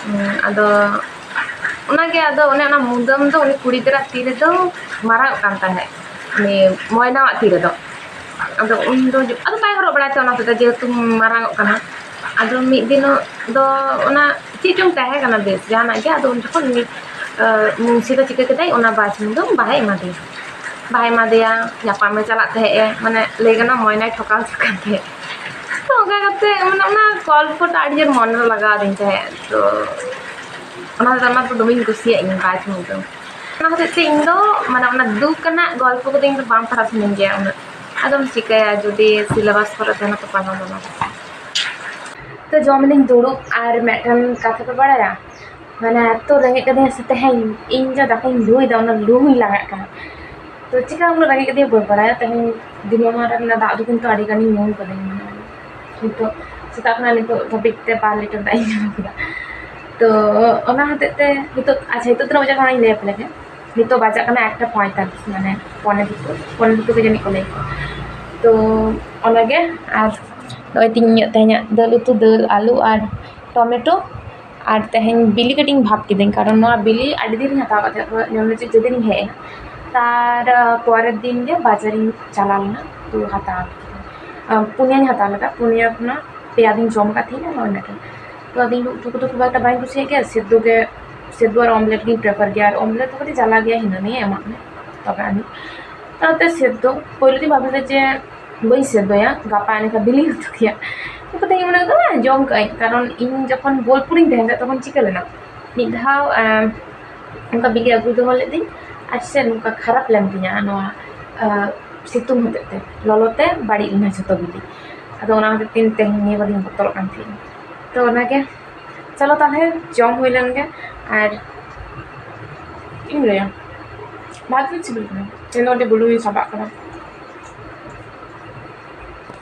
ᱩᱸ, ᱟᱫᱚ ᱚᱱᱟᱜᱮ, ᱟᱫᱚ ᱚᱱᱮ ᱚᱱᱟ ᱢᱩᱫᱟᱹᱢ ᱫᱚ ᱩᱱᱤ ᱠᱩᱲᱤ ᱜᱤᱫᱽᱨᱟᱹ ᱛᱤ ᱨᱮᱫᱚ ᱢᱟᱨᱟᱝ ᱚᱜ ᱠᱟᱱ ᱛᱟᱦᱮᱸᱫ, ᱩᱱᱤ ᱢᱚᱭᱱᱟᱣᱟᱜ ᱛᱤ ᱨᱮᱫᱚ᱾ ᱟᱫᱚ ᱩᱱ ᱫᱚ ᱟᱫᱚ ᱵᱟᱭ ᱦᱚᱨᱚᱜ ᱵᱟᱲᱟᱭ ᱛᱮ, ᱚᱱᱟ ᱛᱮᱫᱚ ᱡᱮᱦᱮᱛᱩ ᱢᱟᱨᱟᱝ ᱚᱜ ᱠᱟᱱᱟ᱾ ᱟᱫᱚ ᱢᱤᱫ ᱫᱤᱱᱚᱜ ᱫᱚ ᱚᱱᱟ ᱪᱮᱫ ᱪᱚᱝ ᱛᱟᱦᱮᱸ ᱠᱟᱱᱟ ᱵᱮᱥ ᱡᱟᱦᱟᱱᱟᱜ ᱜᱮ, ᱟᱫᱚ ᱩᱱ ᱡᱚᱠᱷᱚᱱ ᱩᱱᱤ, ᱟᱸ, ᱢᱩᱱᱥᱤ ᱫᱚ ᱪᱤᱠᱟᱹ ᱠᱮᱫᱟᱭ, ᱚᱱᱟ ᱵᱟᱡᱽ ᱢᱩᱫᱟᱹᱢ ᱵᱟᱦᱟᱭ ᱮᱢᱟ ᱫᱮᱭᱟ᱾ ᱵᱟᱦᱟᱭ ᱮᱢᱟ ᱫᱮᱭᱟ, ᱧᱟᱯᱟᱢᱮ ᱪᱟᱞᱟᱜ ᱛᱟᱦᱮᱸᱜ ᱮ, ᱢᱟᱱᱮ ᱞᱟᱹᱭ ᱜᱟᱱᱚᱜᱼᱟ ᱢᱚᱭᱱᱟᱭ ᱴᱷᱚᱠᱟᱣ ᱦᱚᱪᱚ ᱠᱟᱱ ᱛᱟᱦᱮᱸᱫ᱾ ᱛᱚ ᱚᱱᱠᱟ ᱠᱟᱛᱮ ᱢᱟᱱᱮ ᱚᱱᱟ ᱜᱚᱞᱯᱚ ᱴᱟ ᱟᱹᱰᱤ ᱡᱳᱨ ᱢᱚᱱᱮ ᱨᱮ ᱞᱟᱜᱟᱣ ᱟᱹᱫᱤᱧ ᱛᱟᱦᱮᱸᱫ᱾ ᱛᱚ ᱚᱱᱟ ᱫᱚ, ᱚᱱᱟ ᱫᱚ ᱫᱚᱢᱮᱧ ᱠᱩᱥᱤᱭᱟᱜ ᱤᱧ ᱵᱟᱡᱽ ᱢᱩᱫᱟᱹᱢ᱾ ᱚᱱᱟ ᱦᱚᱛᱮᱡ ᱛᱮ ᱤᱧ ᱫᱚ ᱢᱟᱱᱮ ᱚᱱᱟ ᱫᱩᱠ ᱨᱮᱱᱟᱜ ᱜᱚᱞᱯᱚ ᱠᱚᱫᱚ ᱤᱧ ᱫᱚ ᱵᱟᱝ ᱯᱟᱲᱦᱟᱣ ᱥᱟᱱᱟᱧ ᱜᱮᱭᱟ ᱩᱱᱟᱹᱜ᱾ ᱟᱫᱚᱢ ᱪᱤᱠᱟᱹᱭᱟ, ᱡᱩᱫᱤ syllabus ᱠᱚᱨᱮ ᱛᱟᱦᱮᱱᱟ ᱛᱚ ᱯᱟᱲᱦᱟᱣ ᱜᱟᱱᱚᱜᱼᱟ᱾ ᱛᱚ ᱡᱚᱢ ᱮᱱᱟᱹᱧ ᱫᱩᱲᱩᱵ, ᱟᱨ ᱢᱤᱫᱴᱟᱝ ᱠᱟᱛᱷᱟ ᱯᱮ ᱵᱟᱲᱟᱭᱟ, ᱢᱟᱱᱮ ᱮᱛᱚ ᱨᱮᱸᱜᱮᱡ ᱠᱟᱹᱫᱤᱧᱟ ᱥᱮ ᱛᱮᱦᱮᱧ, ᱤᱧ ᱡᱟ ᱫᱟᱠᱟᱧ ᱞᱩᱭᱫᱟ, ᱚᱱᱟ ᱞᱩ ᱦᱚᱸᱧ ᱞᱟᱸᱜᱟᱜ ᱠᱟᱱᱟ᱾ ᱛᱚ ᱪᱤᱠᱟ ᱩᱱᱟᱹᱜ ᱨᱮᱸᱜᱮᱡ ᱠᱟᱹᱫᱤᱧᱟ ᱵᱟᱹᱧ ᱵᱟᱲᱟᱭᱟ᱾ ᱛᱮᱦᱮᱧ ᱫᱤᱱᱟᱹᱢᱟᱱ ᱨᱮ ᱢᱮᱱᱟᱜ ᱫᱟᱜ ᱫᱚ ᱠᱤᱱᱛᱩ ᱟᱹᱰᱤ ᱜᱟᱱᱤᱧ ᱧᱩ ᱠᱟᱫᱟᱹᱧ, ᱢᱟᱱᱮ ᱱᱤᱛᱚᱜ ᱥᱮᱛᱟᱜ ᱠᱷᱚᱱᱟᱜ ᱱᱤᱛᱚᱜ ᱫᱷᱟᱹᱵᱤᱡ ᱛᱮ ᱵᱟᱨ ᱞᱤᱴᱟᱨ ᱫᱟᱜ ᱤᱧ ᱧᱩ ᱠᱮᱫᱟ᱾ ᱛᱚ ᱚᱱᱟ ᱦᱚᱛᱮᱡ ᱛᱮ ᱱᱤᱛᱚᱜ, ᱟᱪᱪᱷᱟ, ᱱᱤᱛᱚᱜ ᱛᱤᱱᱟᱹᱜ ᱵᱟᱡᱟᱜ ᱠᱟᱱᱟ ᱚᱱᱟᱧ ᱞᱟᱹᱭ ᱟᱯᱮ ᱞᱮᱜᱮ᱾ ᱱᱤᱛᱚᱜ ᱵᱟᱡᱟᱜ ᱠᱟᱱᱟ ᱮᱠᱴᱟ ᱯᱚᱸᱭᱛᱟᱞᱞᱤᱥ, ᱢᱟᱱᱮ ᱯᱚᱱᱮ ᱫᱩᱴᱳ, ᱯᱚᱱᱮ ᱫᱩᱴᱳ ᱜᱮ ᱡᱟᱹᱱᱤᱡ ᱠᱚ ᱞᱟᱹᱭ ᱠᱚᱣᱟ᱾ ᱛᱚ ᱚᱱᱟᱜᱮ, ᱟᱨ ᱱᱚᱜᱼᱚᱭ ᱛᱤᱧ ᱤᱧᱟᱹᱜ ᱛᱮᱦᱮᱧᱟᱜ ᱫᱟᱹᱞ ᱩᱛᱩ, ᱫᱟᱹᱞ, ᱟᱹᱞᱩ ᱟᱨ ᱴᱚᱢᱮᱴᱳ, ᱟᱨ ᱛᱮᱦᱮᱧ ᱵᱤᱞᱤ ᱠᱟᱹᱴᱤᱡ ᱤᱧ ᱵᱷᱟᱵᱽ ᱠᱤᱫᱟᱹᱧ, ᱠᱟᱨᱚᱱ ᱱᱚᱣᱟ ᱵᱤᱞᱤ ᱟᱹᱰᱤ ᱫᱤᱱ ᱨᱤᱧ ᱦᱟᱛᱟᱣ ᱟᱠᱟᱫ ᱛᱟᱦᱮᱸᱫ, ᱧᱮᱞ ᱢᱮ ᱪᱮᱫ ᱡᱮᱫᱤᱱ ᱤᱧ ᱦᱮᱡ ᱮᱱᱟ, ᱛᱟᱨ ᱯᱚᱨᱮᱨ ᱫᱤᱱ ᱜᱮ ᱵᱟᱡᱟᱨᱤᱧ ᱪᱟᱞᱟᱣ ᱞᱮᱱᱟ, ᱛᱚ ᱦᱟᱛᱟᱣ ᱠᱤᱫᱟᱹᱧ᱾ ᱟᱸ, ᱯᱩᱱᱭᱟᱹᱧ ᱦᱟᱛᱟᱣ ᱞᱮᱫᱟ, ᱯᱩᱱᱭᱟᱹ ᱠᱷᱚᱱᱟᱜ ᱯᱮᱭᱟ ᱫᱤᱱ ᱡᱚᱢ ᱟᱠᱟᱫ ᱛᱟᱦᱮᱸᱧ, ᱟᱨ ᱱᱚᱜᱼᱚᱭ ᱢᱤᱫᱴᱮᱱ᱾ ᱛᱚ ᱟᱫᱚ ᱤᱧ ᱫᱚ ᱩᱛᱩ ᱠᱚᱫᱚ ᱠᱷᱩᱵ ᱮᱠᱴᱟ ᱵᱟᱹᱧ ᱠᱩᱥᱤᱭᱟᱜ ᱜᱮᱭᱟ, ᱥᱮᱫᱽᱫᱳ ᱜᱮ, ᱥᱮᱫᱽᱫᱳ ᱟᱨ ᱚᱢᱞᱮᱴ ᱜᱤᱧ ᱯᱨᱮᱯᱷᱟᱨ ᱜᱮᱭᱟ, ᱟᱨ ᱚᱢᱞᱮᱴ ᱫᱚ ᱠᱟᱹᱴᱤᱡ ᱡᱟᱞᱟ ᱜᱮᱭᱟ, ᱦᱤᱱᱟᱹ ᱱᱤᱭᱟᱹ ᱮᱢᱟᱜ ᱢᱮ, ᱛᱚᱵᱮ ᱟᱹᱱᱤᱡ᱾ ᱛᱟᱣᱛᱮ ᱥᱮᱫᱽᱫᱳ, ᱯᱳᱭᱞᱳ ᱫᱤᱱ ᱵᱷᱟᱵᱽ ᱞᱮᱫᱟ ᱡᱮ ᱵᱟᱹᱧ ᱥᱮᱫᱽᱫᱳᱭᱟ, ᱜᱟᱯᱟ ᱮᱱᱠᱷᱟᱱ ᱵᱤᱞᱤᱧ ᱩᱛᱩ ᱠᱮᱭᱟ᱾ ᱚᱱᱠᱟ ᱛᱮᱧ ᱢᱚᱱᱮ ᱠᱮᱫᱟ, "ᱵᱟᱝ, ᱡᱚᱢ ᱠᱟᱜ ᱟᱹᱧ", ᱠᱟᱨᱚᱱ ᱤᱧ ᱡᱚᱠᱷᱚᱱ ᱵᱳᱞᱯᱩᱨᱤᱧ ᱛᱟᱦᱮᱸᱱ ᱛᱟᱦᱮᱸᱫ, ᱛᱚᱠᱷᱚᱱ ᱪᱤᱠᱟᱹ ᱞᱮᱱᱟ, ᱢᱤᱫ ᱫᱷᱟᱣ, ᱮᱸ, ᱚᱱᱠᱟ ᱵᱤᱞᱤ ᱟᱹᱜᱩ ᱫᱚᱦᱚ ᱞᱮᱫᱤᱧ, ᱟᱨ ᱥᱮ ᱱᱚᱝᱠᱟ ᱠᱷᱟᱨᱟᱯ ᱞᱮᱱ ᱛᱤᱧᱟ ᱱᱚᱣᱟ, ᱮᱸ, ᱥᱤᱛᱩᱝ ᱦᱚᱛᱮᱡ ᱛᱮ, ᱞᱚᱞᱚ ᱛᱮ ᱵᱟᱹᱲᱤᱡ ᱞᱮᱱᱟ ᱡᱷᱚᱛᱚ ᱵᱤᱞᱤ᱾ ᱟᱫᱚ ᱚᱱᱟ ᱦᱚᱛᱮᱡ ᱛᱮ ᱛᱮᱦᱮᱧ ᱱᱤᱭᱟᱹ ᱵᱟᱨᱤᱧ ᱵᱚᱛᱚᱨᱚᱜ ᱠᱟᱱ ᱛᱟᱦᱮᱸᱫ᱾ ᱛᱚ ᱚᱱᱟᱜᱮ, ᱪᱚᱞᱚ ᱛᱟᱦᱞᱮ ᱡᱚᱢ ᱦᱩᱭ ᱞᱮᱱ ᱜᱮ, ᱟᱨ ᱪᱮᱫ ᱤᱧ ᱞᱟᱹᱭᱟ, ᱵᱷᱟᱜᱮ ᱥᱤᱵᱤᱞ ᱠᱟᱱᱟ᱾ ᱛᱮᱦᱮᱧ ᱫᱚ ᱟᱹᱰᱤ ᱵᱩᱞᱩᱝ ᱤᱧ ᱥᱟᱵᱟᱜ ᱠᱟᱱᱟ᱾